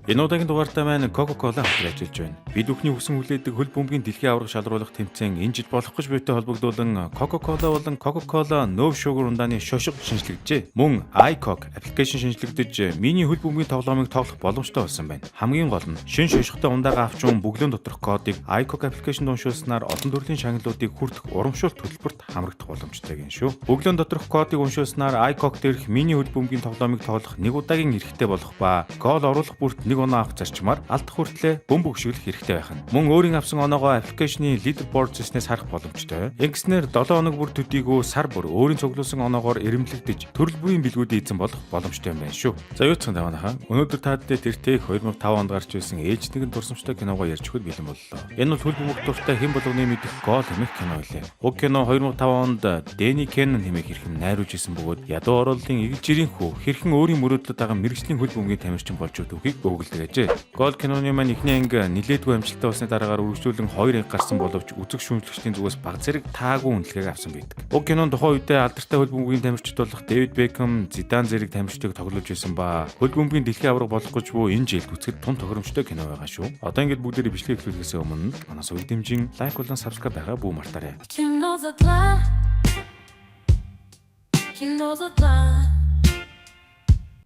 Энэ удаагийн дугаартаа маань Coca-Cola хотод ажиллаж байна. Бид бүхний хүсэн хүлээдэг хөл бөмбөгийн дэлхийн аварга шалруулах тэмцээн энэ жил болох гэж буйтай холбогдуулан Coca-Cola болон Coca-Cola No Sugar ундааны шошго шинэчлэгджээ. Мөн iCoke application шинэчлэгдэж, миний хөл бөмбөгийн тоглоомыг тоглох боломжтой болсон байна. Хамгийн гол нь шинэ шошготой ундаагаа авч юм бөглөөн доторх кодыг iCoke application-д уншуулснаар олон төрлийн шагналуудыг хүртэх урамшуулт төлбөрт хамрагдах боломжтой гин шүү. Бөглөөн доторх кодыг уншуулснаар iCoke дээрх миний хөл бөмбөгийн тоглоомыг тоглох нэг удаагийн эрхтэй болох ба гол оруулах бүрт нэг оноо авах зарчмаар алдах хүртлээ бөмбөг өшиглөх эрхтэй байх нь. Мөн өөрийн авсан оноогоо application ы leaderboard цэснээс харах боломжтой. Ингэснээр 7 хоног бүр төдийгүй сар бүр өөрийн цуглуулсан оноогоор эрэмблэгдэж, төрөл бүрийн бэлгүүдийн эзэн болох боломжтой юм байна шүү. За, юу цхан таваанахан. Өнөөдөр та нарт тэртех 2005 онд гарч ирсэн ээж нэгэн дурсамжтай киногоо ярьж өгөхөд бэлэн боллоо. Энэ бол хөл бөмбөг дуртай хэн болгоны мэдэх Гоол хэмээх кино билээ. Уг кино 2005 онд Дэнни Кеннон хэмээх эрхэм найруулж исэн бөгөөд ядуу орооллын эгэл жирийн хүү хэрхэн өөрийн мөрөөдлөд байгаа мэргэжлийн хөл бөмбөгийн тамирчин болж түүхийг өгүүлдэг ажээ. Гоол киноны маань эхний анги нилээдгүй амжилттай болсны дараагаар үргэлжлүүлэн хоёр анги гарсан боловч үзэг шүүмжлэгчдийн зүгээс бага зэрэг таагүй үнэлгээг авсан байдаг. Уг кинон тухайн үедээ алдартай хөл бөмбөгийн тамирчид болох Дэвид Бекхэм, Зидан зэрэг тамирчдыг тоглож байсан ба хөл бөмбөгийн дэлхийн аварга болох гэж буй энэ жилд үзэхэд тун тохиромжтой кино байгаа шүү. Одоо ингэж бүгдээрээ бичлэг эхлүүлэхээс өмнө манаас үе дэмжин like болон subscribe байгаа бүү мартаарай. Кино задлаа. Кино задлаа.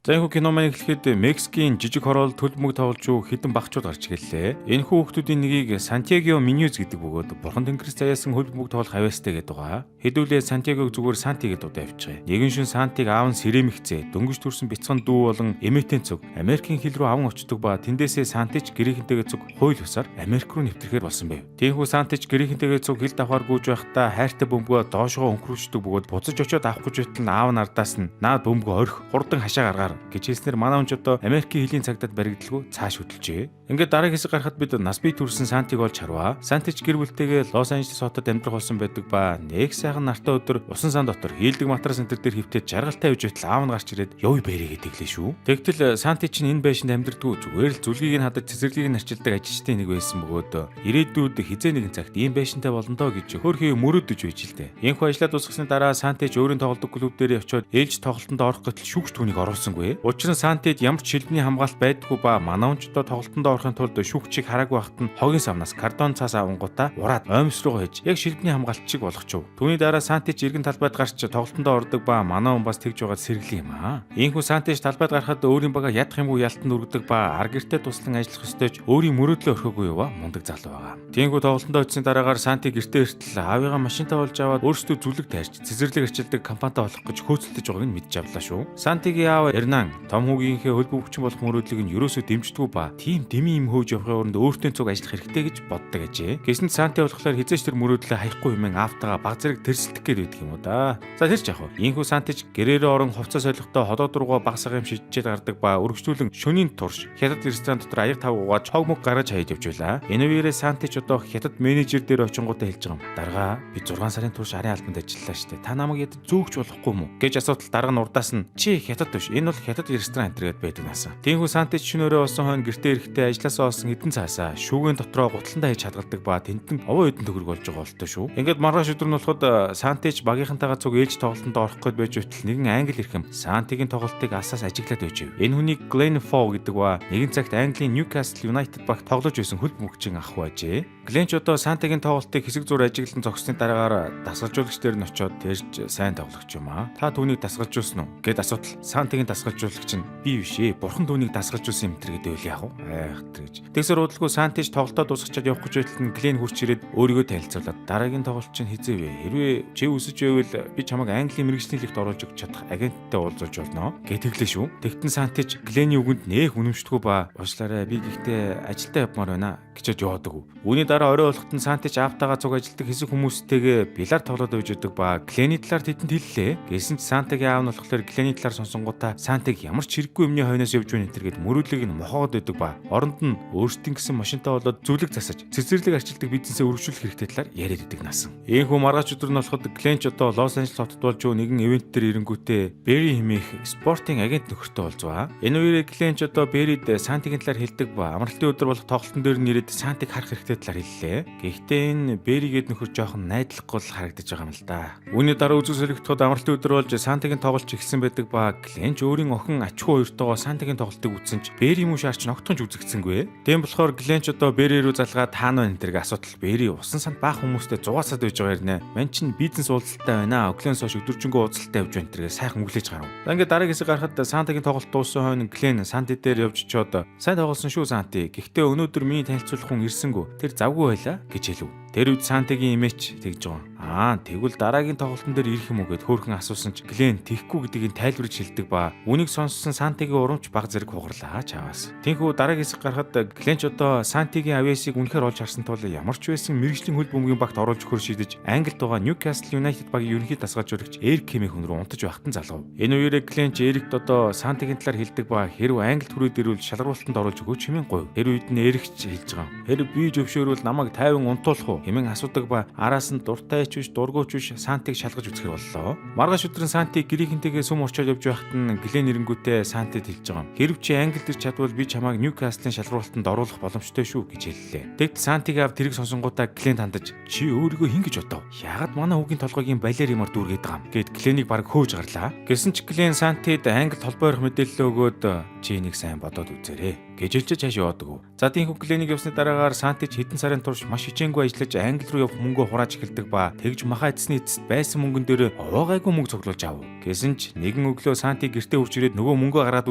За, энэхүү кино маань эхлэхэд Мексикийн жижиг хороол хөл бөмбөг тоглож буй хэдэн багчууд гарч гэлээ. Энэхүү хүүхдүүдийн нэгийг Сантьяго Миньюз гэдэг бөгөөд бурхан тэнгэрс заяасан хөл бөмбөг тоглох авьяастай гэдэг байгаа. Хэдүүлээ Сантьягог зүгээр Санти гэдэг дуудаа явчихъя. Нэгэн шөнө Сантиг аав нь сэрэмэгцээ дөнгөж төрсэн бяцхан дүү болон эмээтэй цуг Америкийн хил рүү аван очдог ба тэндээсээ Сантич гэрийнхэнтэйгээ цуг хууль бусаар Америк руу нэвтрэхээр болсон байв. Тиймээс Сантич гэрийнхэнтэйгээ цуг хил давхаар гүйж байхдаа хайртай бөмбөгөө доошгоо өнхрүүлждэг бөгөөд буцаж очиод авах гэж байтал нь аав нь ардаас нь "Наад бөмбөгөө орхи, хурдан хашаа гаргаар" гэж хэлснээр манай хүн ч одоо Америкийн хөлийн цагдаад баригдалгүй цааш хөдөлжээ. Ингээд дараагийн хэсэг гарахад бид нас бие төрсэн Сантиг олж харваа. Сантич гэр бүлтэйгээ Лос Анжелес хотод амьдрах болсон байдаг ба нэг сайхан нартай өдөр усан сан дотор хийлдэг матрас энэ төр дээр хөвтөд жаргалтай явж байтал аав нь гарч ирээд "Явъя бэрэ" гэдэг лээ шүү. Тэгтэл Санти чинь энэ байшинд амьдрдаггүй, зүгээр л зүлгийг нь хадаж, цэцэрлэгийг нь арчилдаг ажилчдын нэг байсан бөгөөд ирээдүйд хэзээ нэгэн цагт ийм байшинтай болно доо гэж хөөрхий мөрөөдөж байж л дээ. Энэхүү ажлаа дуусгасны дараа Сантич өөрийн тоглодог клуб дээр очиод ээлж тоглолтонд орох гэтэл шүүгч түүнийг оруулсангүй. Учир нь Сантид ямар ч шилбэний хамгаалалт байдаггүй ба манай хүн ч одоо тоглолтонд орохын тулд шүүгчийг хараагүй байхад нь хогийн савнаас картон цаас авангуудаа ураад оймс руу хийж яг шилбэний хамгаалалт шиг болгочихов. Түүний дараа Сантич эргэн талбайд гарч тоглолтонд ордог ба манай хүн бас тэгж байгаад сэргэлэн юм аа. Иймхүү Сантич талбайд гарахад өөрийн бага ядах юмгүй ялтанд өргөдөг ба ар гэртээ туслан ажиллах ёстой ч өөрийн мөрөөдлөө орхиогүй юва мундаг залуу байгаа. Тиймхүү тоглолтонд очсны дараагаар Санти гэртээ эртэл аавыгаа машинтаа болж аваад өөрсдөө зүлэг тайрч, цэцэрлэг арчилдаг компанитай болох гэж хөөцөлдөж байгааг нь мэдж авлаа шүү. Сантигийн аав Эрнан том хүүгийнхээ хөл бөмбөгчин болох мөрөөдлийг нь ерөөсөө дэмждэггүй ба тийм дэмий юм хөөж явахын оронд өөртөө цуг ажиллах хэрэгтэй гэж боддог ажээ. Гэсэн ч Санти болохоор хэзээ ч тэр мөрөөдлөө хаяхгүй хэмээн аавтайгаа баг зэрэг тэрсэлдэх гээд байдаг юм уу да. За, тэр ч яг уу. Иймхүү Сантич гэрээрээ орон хувцас солихдоо ходоод руугаа баг сага юм шидчээд гардаг ба өргөжлүүлэн шөнийн турш хятад ресторан дотор аяг тав угаад, цог мөг гаргаж хаяж явж байлаа. Энэ үеэрээ Сантич одоо хятад менежер дээр очингуудаа хэлж байгаа юм. "Даргаа, би 6 сарын турш арын албанд ажиллалаа штэ. Та намайг ядаж зөөгч болохгүй юм уу?" гэж асуудал дарга нь урдаас нь "Чи хятад биш. Энэ бол хятад ресторан" энэ гээд байдаг наасан. Тиймхүү Сантич шөнөөрөө болсон хойно гэртээ ирэхдээ ажлаасаа олсон хэдэн цаасаа шүүгэн дотроо гутландаа хийж хадгалдаг ба тэнд нь овоо хэдэн төгрөг болж байгаа болтой шүү. Ингээд маргааш өдөр нь болоход Сантич багийнхантайгаа цуг ээлж тоглолтонд орох гээд байж байтал нэгэн англи эрхэм Сантигийн тоглолтыг алсаас ажиглаад байж. Энэ хүнийг Glenn Foe гэдэг ба нэгэн цагт Английн Newcastle United багт тоглож байсан хөл бөмбөгчийн ах байжээ. Glenn ч одоо Сантигийн тоглолтыг хэсэг зуур ажиглан зогссны дараагаар дасгалжуулагч дээр нь очиод "Тэрч сайн тоглогч юм аа. Та түүнийг дасгалжуулсан уу?" гэд асуудал Сантигийн дасгалжуулагч нь "Би биш ээ. Бурхан түүнийг дасгалжуулсан юм тэр" гэдэг үйл яах вэ? Айх тэр гэж. Тэгсэр удалгүй Сантич тоглолтоо дуусгачаад явах гэж байтал нь Глен хүрч ирээд өөрийгөө танилцуулаад "Дараагийн тоглолт чинь хэзээ вэ? Хэрвээ чи өсөж байвал би чамайг Английн мэргэжлийн лигт оруулж өгч чадах агенттай уулзуулж болно" гэж тэглээ шүү. Тэгтэн Сантич Глений үгэнд нээх үнэмшдэггүй ба "Уучлаарай, би гэхдээ ажилдаа явмаар байна" гэж яваадаг. Үүний дараа орой болоход нь Сантич аавтайгаа цуг ажилладаг хэсэг хүмүүстэйгээ бильярд тоглоод байж байдаг ба Глений талаар тэдэнд хэллээ. Гэсэн ч Сантигийн аав нь болохоор Глений талаар сонсонгуудаа Сантиг ямар ч хэрэггүй юмны хойноос явж байна энэ гэд мөрөөдлийг нь мохоогод байдаг ба оронд нь өөрсдийн гэсэн машинтаа болоод зүлэг засаж, цэцэрлэг арчилдаг бизнесээ өргөжүүлэх хэрэгтэй талаар яриад идэг насан. Иймхүү маргааш өдөр нь болоход Глен ч одоо Лос Анжелес хотод болж буй нэгэн event дээр ирэнгүүтээ Берри хэмээх спортын агент нөхөртэй уулзваа. Энэ үеэр Глен ч одоо Беррид Сантигийн талаар хэлдэг ба амралтын өдөр болох тоглолтон дээр нэрээд Сантиг харах хэрэгтэй талаар хэллээ. хэллээ. Гэхдээ энэ Бэри гээд нөхөр жоохон найдлахгүй л харагдаж байгаа юм л да. Үүний дараа үзэг солигдоход амралтын өдөр болж Сантигийн тоглолт эхэлсэн байдаг ба Глен ч өөрийн охин Ачхуу хоёртойгоо Сантигийн тоглолтыг үзсэн ч Бэри мөн шаарч ногтхон ч үзэгдсэнгүй. Тийм болохоор Глен ч одоо Бэри рүү залгаад таана энэ тэрэг асуудал Бэри усан санд баах хүмүүстэй зугаасаад байж байгаа хэрнэ. Ман чинь бизнес уулзалттай байна. Өглөөнс хойш өдөржингөө уулзалттай явж байна тэргээ сайхан өглөөж гарав. За ингээд дараагийн хэсэг гарахад Сантигийн тоглолт дууссан хойно Глен Санти дээр явж очиод "Сайн тоглосон шүү, Санти. Гэхдээ өнөөдөр миний танилцуулах хүн ирсэнгүү. Тэр завгүй байлаа" гэж хэлв. Тэр үед Сантигийн эмээч тэгж байгаа. "Аа, тэгвэл дараагийн тоглолтын дээр ирэх юм уу?" гэд хөөрхөн асуусан ч Глен тэгэхгүй гэдгийг тайлбарж хэлдэг ба үүнийг сонссон Сантигийн урамч баг зэрэг хугарлаа чаваас. Тинхүү дараагийн хэсэг гарахад Глен ч одоо Сантигийн авьяасыг үнэхээр олж харсан тул ямар ч байсан мэргэжлийн хөл бөмбөгийн багт оруулж өгөхөр шийдэж Англид байгаа Newcastle United багийн ерөнхий дасгалжуулагч Эрик хэмээх хүн рүү унтаж байхад нь залгав. Энэ үеэрээ Глен ч Эрикт одоо Сантигийн талаар хэлдэг ба хэрв Англид хүрээд ирвэл шалгаруулалтанд оруулж өгөөч хэмээн гуйв. Тэр үед нь Эрик ч хэлж байгаа. "Хэрв би зөвшөөрвөл намайг тайван унтуулах уу?" хэмээн асуудаг ба араас нь дуртай ч биш, дургүй ч биш Сантиг шалгаж үзэхэр боллоо. Маргааш өдөр нь Санти гэрийнхэнтэйгээ сүм орчоод явж байхад нь Глен эрэнгүүтээ Сантид хэлж байгаа. "Хэрв чи Англид ирч чадвал би чамайг Ньюкаслын шалгаруулалтанд оруулах боломжтой шүү" гэж хэллээ. Тэгтэл Сантиг аав тэрийг сонсонгуудаа Глен хандаж, "Чи өөрийгөө хэн гэж бодов? Яагаад манай хүүгийн толгойг юм балер юмар дүүргээд байгаа юм?" гэд Гленийг бараг хөөж гарлаа. Гэсэн ч Глен Сантид Англид холбоо барих мэдээлэл өгөөд, "Чи энийг сайн бодоод үзээрэй" гэж хэлж цааш яваадаг. За, тийхүү Гленийг явсны дараагаар Сантич хэдэн сарын турш маш хичээнгүй ажиллаж Англи руу явах мөнгөө хурааж эхэлдэг ба тэгж махаа эцсний эцэст байсан мөнгөн дээр овоогайгүй мөнгө цуглуулж ав. Гэсэн ч нэгэн өглөө Санти гэртээ хүрч ирээд нөгөө мөнгөө гаргаад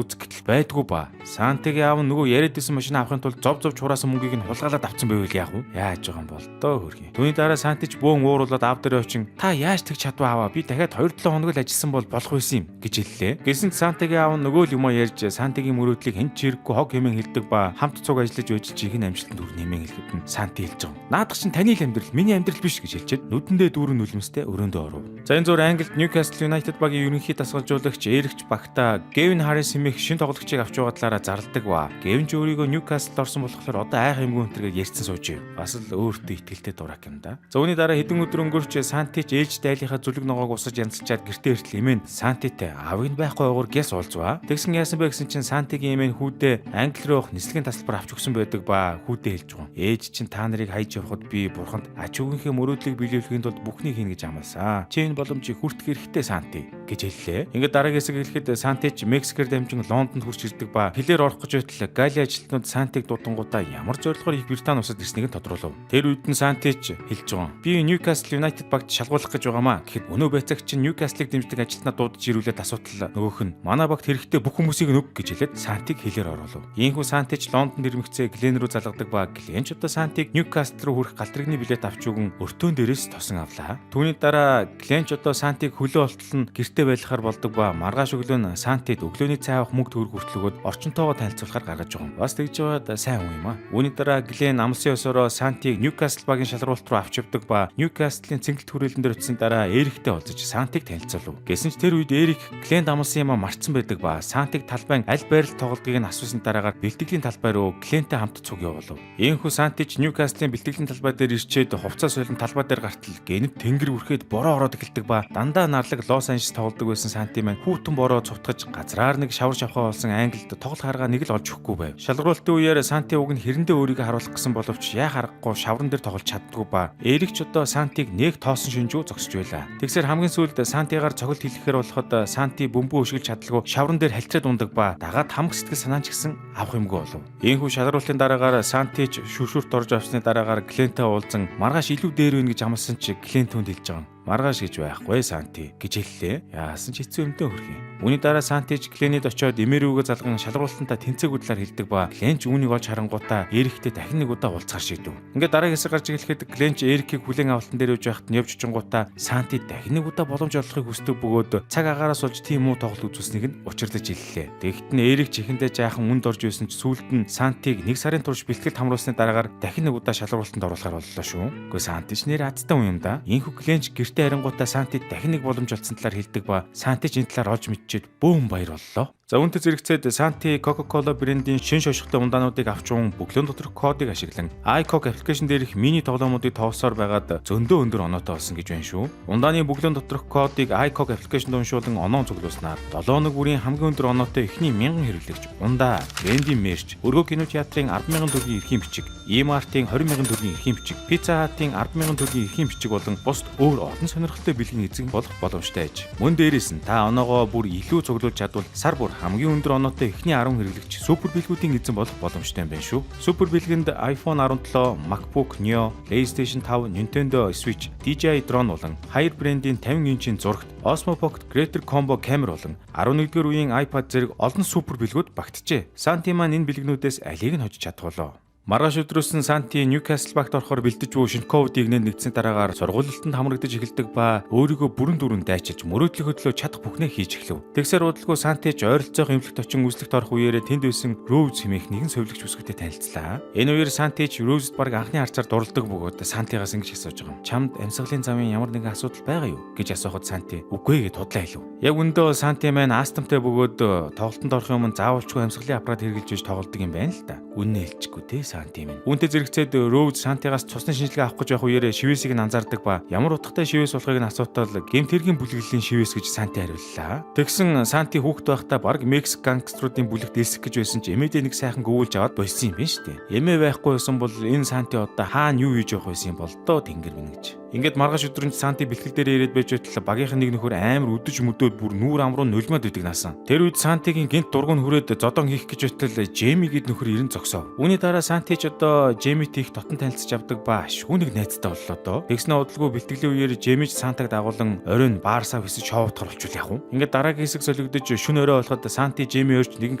үзэх гэтэл байдгүй ба. Сантигийн аав нь нөгөө яриад исэн машин авахын тулд зов зовж хураасан мөнгийг нь хулгайлаад авцсан байвал яах вэ? Яаж байгаа юм бол доо хөрхий. Түүний дараа Сантич бөөн ууруулад аав дээр очин, "Та яаж тэгж чадваа аваа, би дахиад 2-7 хоног л ажилласан бол болох байсан юм" гэж хэллээ. Гэсэн ч Сантигийн аав нь нөгөө л юмаа ярьж Сантигийн мөрөөдлийг хэн ч хэрэггүй хог хэмээн хэлдэг ба хамт цуг ажиллаж байж л жинхэнэ амжилтанд хүрнэ хэмээн хэлэхэд нь Санти хэлж байгаа. "Наадах чинь таны л амьдрал, миний амьдрал биш" гэж хэлчихэд нүдэндээ дүүрэн нулимстэй өрөөндөө оров. За, энэ зур Англид Newcastle United багийн ерөнхий дасгалжуулагч Эрикч багта Гевин Харрис хэмээх шинэ тоглогчийг авч байгаа талаараа зарладаг ба. Гевин ч өөрийгөө Newcastle орсон болохоор одоо айх юмгүй өнтергээд ярьсан сууж ив. Бас л өөртөө итгэлтэй дурак юм да. За, үүний дараа хэдэн өдөр өнгөрч Сантич ээлж дайлынхаа зүлэг ногоог усаж янзалчаад гэртээ иртэл эмээн Сантитэй аавыг нь байхгүй уугар гэс уулзваа. Тэгсэн яасан бэ гэсэн чинь Сантигийн эмээн хүүдээ Англи руу явах нислэгийн тасалбар авч өгсөн байдаг ба хүүдээ хэлж байгаа. "Ээж чинь та нарыг хайж явхад би бурханд ач хүүгийнхээ мөрөөдлийг биелүүлэхийн тулд бүхнийг хийнэ гэж амласан. Чи энэ боломжийг хүртэх эрхтэй, Санти" гэж хэллээ. Ингээд дараагийн хэсэг хэлэхэд Сантич Мексикээр дамжин Лондонд хүрч ирдэг ба хилээр орох гэж байтал Галли ажилтнууд Сантиг дуудангуудаа ямар зорилгоор Их Британи улсад ирснийг нь тодруулав. Тэр үед нь Сантич хэлж байгаа. "Би Newcastle United багт шалгуулах гэж байгаамаа" гэхэд өнөө байцаагч чинь Newcastle-ыг дэмждэг ажилтнаа дуудаж ирүүлээд асуудал нөгөөх нь "Манай багт хэрэгтэй бүх хүмүүсийг нүг" гэж хэлээд Сантиг хилээр оруулав. Ийхүү Сантич Лондонд ирмэгцээ Глен рүү залгадаг ба Глен ч одоо Сантиг Ньюкасл руу хүрэх галт тэрэгний билет авч өгөн өртөөн дээрээс тосон авлаа. Түүний дараа Глен ч одоо Сантиг хөлөө олтол нь гэртээ байлгахаар болдог ба маргааш өглөө нь Сантид өглөөний цай авах мөнгө төгрөг хүртэл өгөөд орчинтойгоо танилцуулахаар гаргаж байгаа юм. Бас тэгж яваад сайн хүн юм а. Үүний дараа Глен амлсан ёсороо Сантиг Ньюкасл багийн шалруулалт руу авч явдаг ба Ньюкаслын цэнгэлт хүрээлэн дээр очисон дараа Эриктэй уулзаж Сантиг танилцуулав. Гэсэн ч тэр үед Эрик Гленд амлсан юм а мартсан байдаг ба Сантиг талбайн аль байрал тоглодгийг нь асуусан дараагаар бэлтгэлийн талбай руу Глентэй хамт цуг явуулав. Ийхүү Сантич Ньюкаслын бэлтгэлийн талбай дээр ирчээд хувцас солин талбай дээр гартал гэнэт тэнгэр бүрхээд бороо ороод эхэлдэг ба дандаа нарлаг Лос Анжелес тоглодог байсан Санти маань хүүтэн бороо цутгаж газраар нэг шавар шавхаа болсон Англид тоглох аргаа нэг л олж өгөхгүй байв. Шалгаруулалтын үеэр Санти уг нь хэрэндээ өөрийгөө харуулах гэсэн боловч яа харахгүй шавран дээр тоглож чаддгүй ба Эрик ч одоо Сантиг нэг тоосон шинжүү зогсож байлаа. Тэгсэр хамгийн сүүлд Сантигаар цогцолт хийлгэхээр болоход Санти бөмбөө өшгөлж чадалгүй шавран дээр халтраад ундаг ба дагаад хамаг сэтгэл санаа ч гэсэн авах юмгүй болов. Ийхүү шалгаруулалтын дараагаар Сантич шүршүрт орж авсны дараагаар Глентэй уулзан маргааш илүү дээр байна гэж амласан чи Глен түүнд хэлж байгаа юм. "Маргааш гэж байхгүй, Санти" гэж хэллээ. Яасан ч хэцүү юмтай хөрхий. Үүний дараа Сантич Гленид очиод эмээрүүгээ залган шалгаруулалтантаа тэнцээгүй талаар хэлдэг ба Глен ч үүнийг олж харангуутаа Эриктэй дахин нэг удаа уулзахар шийдэв. Ингээд дараагийн хэсэг гарч ирэхэд Глен ч Эрикийг хүлээн авалтан дээр явж байхад нь явж очингуутаа Санти дахин нэг удаа боломж олохыг хүсдэг бөгөөд цаг агаараас болж тийм муу тоглолт үзүүлснийг нь учирлаж хэллээ. Тэгэхэд нь Эрик ч эхэндээ жаахан үнд орж байсан ч сүүлд нь Сантиг нэг сарын турш бэлтгэлд хамруулсны дараагаар дахин нэг удаа шалгаруулалтанд оруулахар боллоо шүү. Гэхдээ Санти ч нэр азтай хүн юм да. Ийхүү Глен ч гэртээ харингуудаа Санти дахин нэг боломж олдсон талаар хэлдэг ба Санти ч энэ талаар олж мэдчихэд бөөн баяр боллоо. За, үүнтэй зэрэгцээд Санти Coca-Cola брендийн шин шошготой ундаануудыг авч уун бөглөөн доторх кодыг ашиглан iCoke application дээрх мини тоглоомуудыг тоглосоор байгаад зөндөө өндөр оноотой болсон гэж байна шүү. Ундааны бөглөөн доторх кодыг iCoke application-д уншуулан оноо цуглуулснаар 7 хоног бүрийн хамгийн өндөр оноотой эхний 1000 хэрэглэгч ундаа, брендийн merch, Өргөө кино театрын 10,000 төгрөгийн эрхийн бичиг, E-Mart-ын 20,000 төгрөгийн эрхийн бичиг, Pizza Hut-ын 10,000 төгрөгийн эрхийн бичиг болон бусд өөр олон сонирхолтой бэлгийн эзэн болох боломжтой аж. Мөн дээрээс нь та оноогоо бүр илүү цуглуулж чадвал сар бүр хамгийн өндөр оноотой эхний 10 хэрэглэгч супер бэлгүүдийн эзэн болох боломжтой юм байна шүү. Супер бэлгэнд iPhone 17, MacBook Neo, PlayStation 5, Nintendo Switch, DJI drone болон Haier брендийн 50 инчийн зурагт, Osmo Pocket Creator Combo камер болон 11-р үеийн iPad зэрэг олон супер бэлгүүд багтжээ. Санти маань энэ бэлгнүүдээс алийг нь хожиж чадах болоо? Маргааш өдрөөс нь Санти Ньюкасл багт орохоор бэлдэж буй шинэ ковидыг нэгдсэн дараагаар сургуулилтанд хамрагдаж эхэлдэг ба өөрийгөө бүрэн дүүрэн дайчилж, мөрөөдлийнхөө төлөө чадах бүхнээ хийж эхлэв. Тэгсээр удалгүй Санти ч ойролцоох эмнэлэгт очин үзлэгт орох үеэрээ тэнд байсан Роуз хэмээх нэгэн сувилагч бүсгүйтэй танилцлаа. Энэ үеэр Санти ч Роузд бараг анхны харцаар дурладаг бөгөөд Сантигаас ингэж асууж байгаа юм. "Чамд амьсгалын замын ямар нэгэн асуудал байгаа юу?" гэж асуухад Санти "Үгүй" гэж худлаа хэлв. Яг үндэ Санти маань астмтай бөгөөд тоглолтод орохын өмнө заавалчгүй амьсгалын аппарат хэрэглэж байж тоглодог юм байна л да. Үннээ хэлчихгүй те Санти минь. Үүнтэй зэрэгцээд Роуз Сантигаас цусны шинжилгээ авах гэж явах үеэрээ шивээсийг нь анзаардаг ба ямар утгатай шивээс болохыг нь асуутал гэмт хэргийн бүлэглэлийн шивээс гэж Санти хариуллаа. Тэгсэн Санти хүүхэд байхдаа бараг Мексик гангстеруудын бүлэгт элсэх гэж байсан ч эмээдээ нэг сайхан гөвүүлж аваад болсон юм байна шүү дээ. Эмээ байхгүй байсан бол энэ Санти одоо хаана юу хийж явах байсан юм бол доо, тэнгэр минь гэж. Ингээд маргааш өдөр нь Санти бэлтгэл дээр ирээд байж байтал багийнхан нэг нөхөр амар үдэж мөдөөд бүр нүүр ам руу нулимаад байдаг наасан. Тэр үед Сантигийн гэнэт дургүй нь хүрээд зодон хийх гэж байтал Жеми гээд нөхөр ирэн зогсов. Үүний дараа Санти ч одоо Жемитэй их дотон танилцж авдаг ба ашгүй нэг найзтай боллоо доо. Тэгснэ удалгүй бэлтгэлийн үеэр Жемиж Сантаг дагуулан оройн баарсаа хэсэж шоутахар болчихвол яах вэ? Ингээд дараагийн хэсэг солигдож, шөнө орой болоход Санти Жеми өрч нэгэн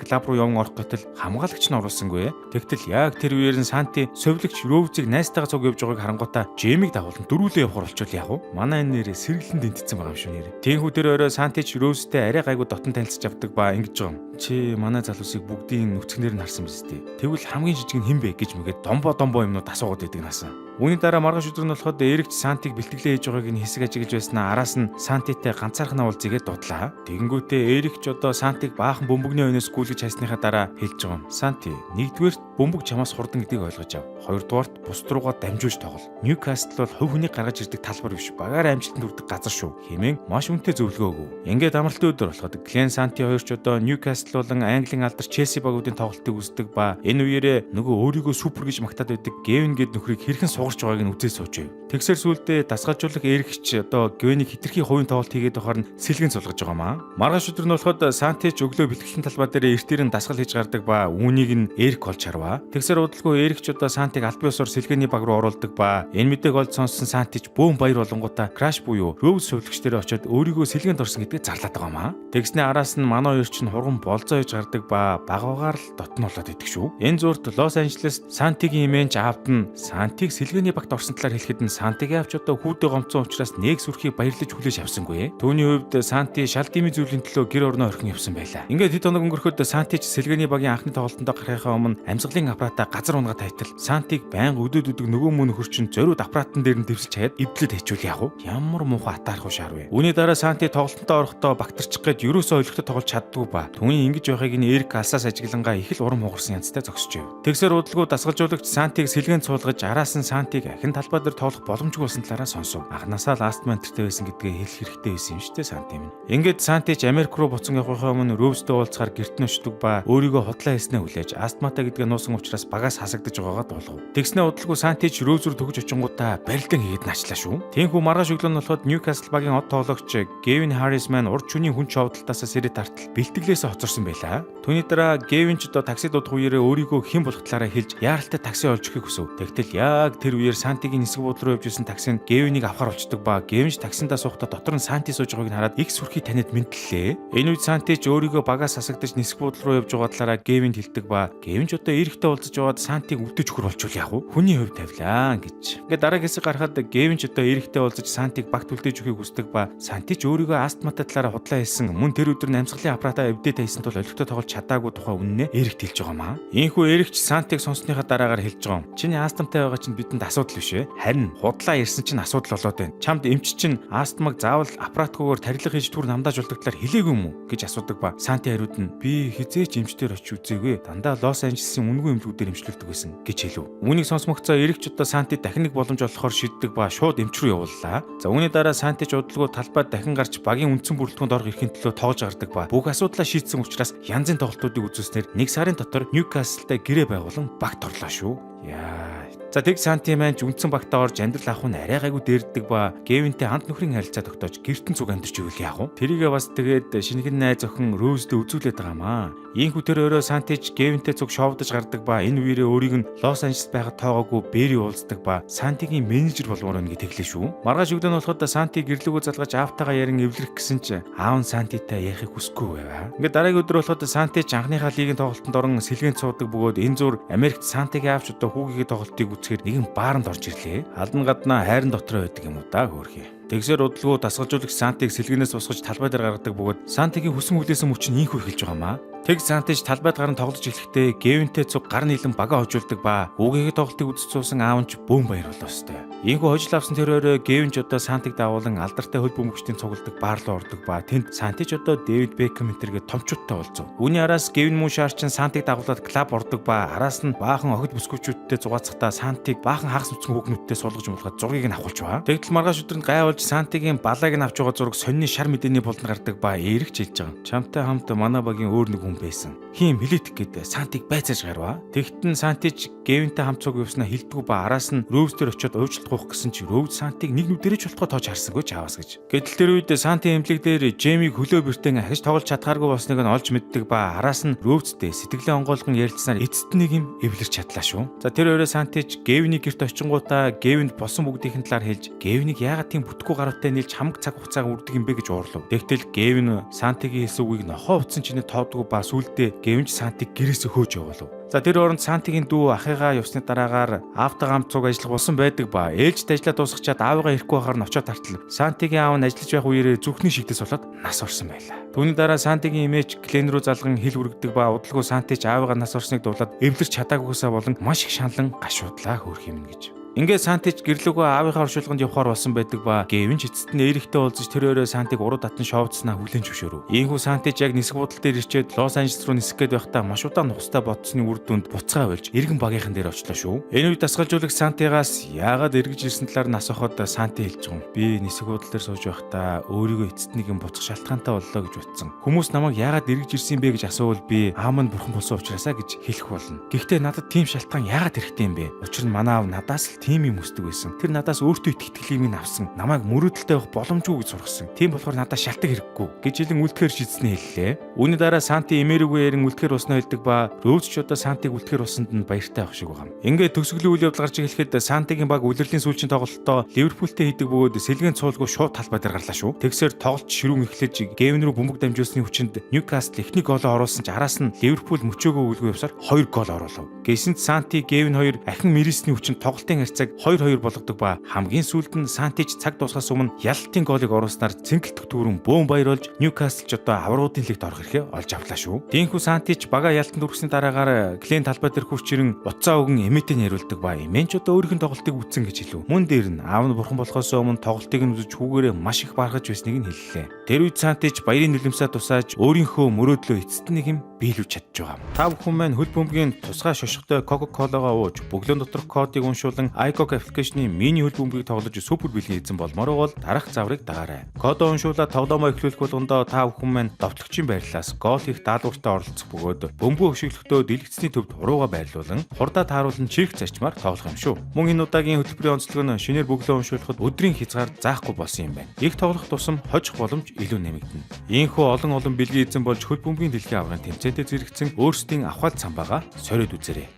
клуб руу яван орох гэтэл хамгаалагч нь оруулсангүй. Тэгтэл яг тэр үеэр нь Санти сувилагч Роузыг найзтайгаа цуг явж байгааг харангуутаа Жемиг дагуулан дөрвүүлээ явахар болчихвол яах вэ? Манай энэ нэрээ сэргэлэн дэнтцсэн байгаа юм шүү нэрээ. Тиймээс тэр орой Сантич Роузтэй арай гайгүй дотон танилцж авдаг ба ингэж байгаа юм. "Чи манай залуусыг бүгдийн нүцгнэр нь харсан биз дээ. Тэгвэл хамгийн жижиг нь хэн бэ?" гэж мэгээд домбо домбо юмнууд асуугаад байдаг наасан. Үүний дараа маргааш өдөр нь болоход Эрикч Сантиг бэлтгэлээ хийж байгааг нь хэсэг ажиглаж байснаа араас нь Сантитай ганцаархнаа уулзъя гээд дуудлаа. Тэгэнгүүтээ Эрикч одоо Сантиг баахан бөмбөгний өнөөс гүйлгэж хайсныхаа дараа хэлж байгаа юм. "Санти, нэгдүгээрт бөмбөг чамаас хурдан гэдгийг ойлгож ав. Хоёрдугаарт бусд руугаа дамжуулж тоглол. Ньюкасл бол хувь хүнийг гаргаж ирдэг талбар биш. Багаар амжилтанд хүрдэг газар шүү" хэмээн маш үнэтэй зөвлөгөө өгөв. Ингээд амралтын өдөр болоход Глен, Санти хоёр ч одоо Ньюкасл болон Английн алдар Челси багуудын тоглолтыг үздэг ба энэ үеэрээ нөгөө өөрийгөө супер гэж магтаад байдаг Гевин гээд нөхрийг хэрхэн сугарч байгааг нь үзээ сууж байв. Тэгсэр сүүлдээ дасгалжуулах Эрикч одоо Гевинийг хэтэрхий хувийн тоглолт хийгээд байхаар нь сэлгэн сулгаж байгаа маа. Маргааш өдөр нь болоход Сантич өглөө бэлтгэлийн талбай дээр эрт ирэн дасгал хийж гардаг ба үүнийг нь Эрик олж харваа. Тэгсэр удалгүй Эрикч одоо Сантиг албан ёсоор сэлгээний баг руу оруулдаг ба энэ мэдээг олж сонссон Сантич бөөн баяр болонгуудаа Crash буюу Роуз сувилагч дээр очиод өөрийгөө сэлгээнд орсон гэдгийг зарлаад байгаа маа. Тэгснээ араас нь манай хоёр чинь хурган болзоо хийж гардаг ба баг багаар л дотн болоод идэх шүү. Энэ зурд Лос Анжелес Сантигийн эмээнч аавд нь Сантиг сэлгээний багт орсон талаар хэлэхэд нь Сантигийн аавч одоо хүүдээ гомцсон учраас нэг сүрхийг баярлаж хүлээж авсангүй. Түүний хувьд Санти шал димийн зүйлийн төлөө гэр орноо орхин явсан байлаа. Ингээд хэд хоног өнгөрөхөд Санти ч сэлгээний багийн анхны тоглолтонд гарахынхаа өмнө амьсгалын аппаратаа газар унагаад тайтал Сантиг байнга өдөөд өдөг нөгөө мөн нөхөр чинь зориуд аппаратан дээр нь дэвсэлж хаяад эвдлээд хайчвал яах вэ? Ямар муухай атаарх уу шаар вэ? Үүний дараа Санти тоглолтонд орохдоо багтарчих гээд ерөөсөө ойлгохтой тоглож чаддгүй ба түүний ингэж байхыг нь Эрик алсаас ажиглангаа их л урам хугарсан янзтай зогсож байв. Тэгсэр удалгүй дасгалжуулагч Сантиг сэлгээнд суулгаж, араас нь Сантиг ахин талбай дээр тоглох боломжгүй болсон талаараа сонсов. Анхнаасаа л астма энтертэй байсан гэдгээ хэлэх хэрэгтэй байсан юм шүү дээ, Санти минь. Ингээд Санти ч Америк руу буцан явахынхаа өмнө Роузтэй уулзахаар гэрт нь очдог ба өөрийгөө худлаа хийснээ хүлээж, астматай гэдгээ нуусан учраас багаас хасагдаж байгаагаа дуулгав. Тэгснээ удалгүй Санти ч Роуз руу төгөж очингуудаа барилдан хийгээд наачлаа шүү. Тиймээс маргааш өглөө нь болоход Ньюкасл багийн од тоглогч Гевин Харрис маань урд шөнийн хүн човдлтаасаа сэрээд тартал бэлтгэлээсээ хоцорсон байлаа. Түүний дараа Гевин ч одоо такси дуудах үеэрээ өөрийгөө хэн болох талаараа хэлж, яаралтай такси олж өгөхийг хүсэв. Тэгтэл яг тэр үеэр Сантигийн нисэх буудлын руу явж исэн такси нь Гевинийг авахар болчдөг ба Гевин ч таксиндаа суухдаа дотор нь Санти сууж байгааг нь хараад их сүрхий таниад мэндлээ. Энэ үед Санти ч өөрийгөө багаас хасагдаж нисэх буудлын руу явж байгаа талаараа Гевинд хэлдэг ба Гевин ч одоо Эриктэй уулзаж яваад Сантиг үлдээж өгөхөр болчвол яах вэ? Хүний хувь тавилаа гэж. Ингээд дараагийн хэсэг гарахад Гевин ч одоо Эриктэй уулзаж Сантиг багт үлдээж өгөхийг хүсдэг ба Санти ч өөрийгөө астматай талаараа худлаа хэлсэн, мөн тэр өдөр нь амьсгалын аппаратаа эвдээ тавьсан тул олигтой тоглож чадаагүй тухай үнэнээ Эрикт хэлж байгаа маа. Ийхүү Эрик ч Сантиг сонссныхаа дараагаар хэлж байгаа юм. "Чиний астматай байгаа чинь бидэнд нааданд асуудал биш ээ. Харин худлаа ярьсан чинь асуудал болоод байна. Чамд эмч чинь астмаг заавал аппаратгүйгээр тарилга хийж түр намдааж болдог талаар хэлээгүй юм уу гэж асуудаг ба Санти хариуд нь би хэзээ ч эмчээр очиж үзээгүй. Дандаа Лос Анжелесын үнэгүй эмнэлгүүдээр эмчлүүлдэг байсан гэж хэлв. Үүнийг сонсмогцоо Эрик ч одоо Санти дахин нэг боломж олохоор шийддэг ба шууд эмч рүү явууллаа. За, үүний дараа Санти ч удалгүй талбайд дахин гарч багийн үндсэн бүрэлдэхүүнд орох эрхийн төлөө тоглож гардаг ба бүх асуудлаа шийдсэн учраас янзын тоглолтуудыг үзүүлснээр нэг сарын дотор Ньюкаслтай гэрээ байгуулан багт орлоо шүү. Яа. За, тэг Санти маань ч үндсэн багтаа орж амьдрал авах нь арай гайгүй дээрддэг ба Гевинтэй хамт нөхрийн харилцаа тогтоож гэртэн цуг амьдарч ивэл яах вэ? Тэрийгээ бас тэгээд шинэхэн найз охин Роузтэй үзүүлээд байгаа маа. Ийхүү тэр өрөө Сантич Гевинтэй цуг шоудаж гардаг ба энэ үеэрээ өөрийг нь Лос Анжелес байхад тоогоогүй Бэри уулздаг ба Сантигийн менежер болмоор байна гэж тэглээ шүү. Маргааш өглөө нь болоход Санти гэрлүүгөө залгаж аавтайгаа ярин эвлэрэх гэсэн чи аав нь Сантитай ярихыг хүсэхгүй байваа. Ингээд дараагийн өдөр болоход Сантич анхныхаа лигийн тоглолтод орон сэлгээнд суудаг бөгөөд энэ зур Америкт Сантигийн аавч одоо хүүгийнхээ тоглолтыг үзэхээр нэгэн бааранд орж ирлээ. Алдан гаднаа хайран дотроо байдаг юм уу да, хөөрхий. Тэгсээр удалгүй дасгалжуулагч Сантиг сэлгэнээс босгож талбай дээр гаргадаг бөгөөд Сантигийн хүсэн хүлээсэн мөч нь ийхүү эхэлж байгаа маа. Тэг Сантиж талбайд гаран тоглож эхлэхдээ Гевинтэй цуг гар нийлэн бага хожуулдаг ба хүүгийнхээ тоглолтыг үзэж суусан аав нь ч бөөн баяр болоо өстэй. Ийхүү хожил авсан тэр өрөө Гевин ч одоо Сантиг дагуулan алдартай хөл бөмбөгчдийн цугладаг баар руу ордог ба тэнд Сантиж одоо Дэвид Бекхэм энтергээ томчуудтай уулзав. Үүний араас Гевин мөн шаарчин Сантиг дагуулад клуб ордог ба араас нь баахан охид бүсгүүчүүдтэй зугаацахдаа Сантиг баахан хагас нүцгэн хүүхнүүдтэй суулгаж муулгаад зургийг нь авахулж ба. Тэгтэл маргааш өдөр нь гай болж Сантигийн балааг нь авч байгаа зураг сонины шар мэдээний буланд гардаг ба Эрик ч хэлж байгаа. Чамтай хамт манай багийн өөр нэг хүн байсан. Хийм хилэтг гэдэг Сантиг байцааж гарваа. Тэгтэн Сантич Гевинтэй хамт цуг явснаа хилдэггүй ба араас нь Роуз дээр очиод уучлалт гуйх гэсэн чи Роуз Сантиг нэг нүдэрэж болтгоо тоож харсангүй ч аваас гэж. Гэтэл тэр үед Санти эмнэлэг дээр Джемиг хөлөө бэртэн ахиж тоглож чадхааргүй болсныг нь олж мэддэг ба араас нь Роузтэй сэтгэлээ онгойлгон ярилцсанаар эцэст нэг юм эвлэрч чадлаа шүү. За, тэр өрөө Сантич Гевиний гэрт очингуудаа Гевинд болсон бүгдийнхэн талаар хэлж, Гевинийг яагаад тийм бүтэхгүй гаравтай нийлж хамаг цаг хугацааг үрдэг юм бэ гэж уурлав. Тэгтэл Гевин Сантигийн хэлсэн үгийг нохоо утсан чинээ тоодгүй ба сүулдэ Гевинч Сантиг гэрээсээ хөөж явуулав. За, тэр оронд Сантигийн дүү ахыгаа явсны дараагаар аавтайгаа хамт цуг ажиллах болсон байдаг ба ээлжид ажиллаа дуусгачаад аавыгаа ирэхгүй байхаар нь очиод тартал Сантигийн аав нь ажиллаж байх үеэрээ зүрхний шигдээс болоод нас орсон байлаа. Түүний дараа Сантигийн эмээч Клен рүү залган хил үргэдэг ба удалгүй Сантич аавыгаа нас орсныг дуулаад эвлэрч чадаагүйсаа болон маш их шаналн гашуудлаа, хөөрх юм гэж. Ингээд Сантич гэрлүүгөө аавынхаа оршуулганд явахаар болсон байдаг ба Гевин ч эцэст нь Эриктэй уулзаж тэр өрөө Сантиг уруу татан шоуцснаа хүлээн зөвшөөрөв. Ийхүү Сантич яг нисэх буудал дээр ирчээд Лос Анжелес руу нисэх гээд байхдаа маш удаан нухацтай бодсоны үр дүнд буцгаа болж эргэн багийнхан дээр очлоо шүү. Энэ үед дасгалжуулагч Сантигаас яагаад эргэж ирсэн талаар нь асуухад Санти хэлж байгаа юм. Би нисэх буудал дээр сууж байхдаа өөрийгөө эцэст нэг юм буцах шалтгаантай боллоо гэж утсан. Хүмүүс намайг яагаад эргэж ирсэн бэ гэж асуувал би аав нь бурхан болсон учраас гэж хэлэх болно. Гэхдээ надад тийм шалтгаан яагаад хэрэгтэй юм бэ? Учир нь манай аав надаас л тийм юм хүсдэг байсан. Тэр надаас өөртөө итгэх итгэлийг минь авсан. Намайг мөрөөдөлтэй байх боломжгүй гэж сургасан. Тийм болохоор надад шалтгаан хэрэггүй гэж хэлэн үлдэхээр шийдснээ хэллээ. Үүний дараа Санти эмээрүүгээ ярин үлдэхээр болсноо хэлдэг ба Роуз ч одоо Сантиг үлдэхээр болсонд нь баяртай байх шиг байгаа юм. Ингээд төгсгөлийн үйл явдал гарч ирэхэд Сантигийн баг улирлын сүүлчийн тоглолтоо Ливерпултэй хийдэг бөгөөд сэлгээнд цуулгүй шууд талбай дээр гарлаа шүү. Тэгсээр тоглолт ширүүн эхлэж Гевин рүү бөмбөг дамжуулсны хүчинд Ньюкасл эхний гоолоо оруулсан ч араас нь Ливерпул мөчөөгөө үлгүй явсаар 2 гол оруулав. Гэсэн ч Санти, Гевин хоёр ахин мэрисний хүчинд тоглолтын харьцааг 2-2 болгодог ба хамгийн сүүлд нь Сантич цаг дуусахаас өмнө ялалтын голыг оруулснаар цэнгэлт түүрэн бөөн баяр болж Ньюкасл ч одоо аврагуудын лигт орох эрхээ олж авлаа шүү. Тиймээс Сантич бага ялтанд хүрсний дараагаар Клен талбай дээр хурч ирэн утсаа өгөн эмээтэй нь яриулдаг ба эмээн ч одоо өөрийнх нь тоглолтыг үзсэн гэж хэлв. Мөн дээр нь аав нь бурхан болохоос өмнө тоглолтыг нь үзэж хүүгээрээ маш их баархаж байсныг нь хэллээ. Тэр үед Сантич баярын нулимсаа тусааж өөрийнхөө мөрөөдлөө эцэст нэг юм биелүүлж чадж байгаа. Та бүхэн маань хөл бөмбөгийн тусгай шошготой Coca-Cola-го ууж бөглөн доторх кодыг уншуулан iCoke application-ы мини хөл бөмбөгийг тоглож супер бэлгийн эзэн болмоор бол дараах зааврыг дагаарай. Кодоо уншуулаад тоглоомоо эхлүүлэх болгондоо та бүхэн маань довтлогчийн байрлалаас гол хийх даалгавартай оролцох бөгөөд бөмбөгөө өшиглөхдөө дэлгэцний төвд хурууга байрлуулан хурдаа тааруулан чирэх зарчмаар тоглох юм шүү. Мөн энэ удаагийн хөтөлбөрийн онцлог нь шинээр бөглөө уншуулахад өдрийн хязгаар заахгүй болсон юм байна. Их тоглох тусам хожих боломж илүү нэмэгдэнэ. Ийхүү олон олон бэлгийн эзэн болж хөл бөмбөгийн дэлхийн аваргын тэмцээнтэй зэрэгцэн өөрсдийн авхаал самбаагаа сориод үзээрэй.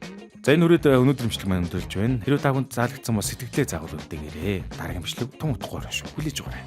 За, энэ хүрээд өнөөдөр бичлэг маань өндөрлөж байна. Хэрвээ та бүхэнд таалагдсан бол сэтгэлдээ загвал үлдээгээрэй. Дараагийн бичлэг тун утгагүй шүү. Хүлээж аваарай.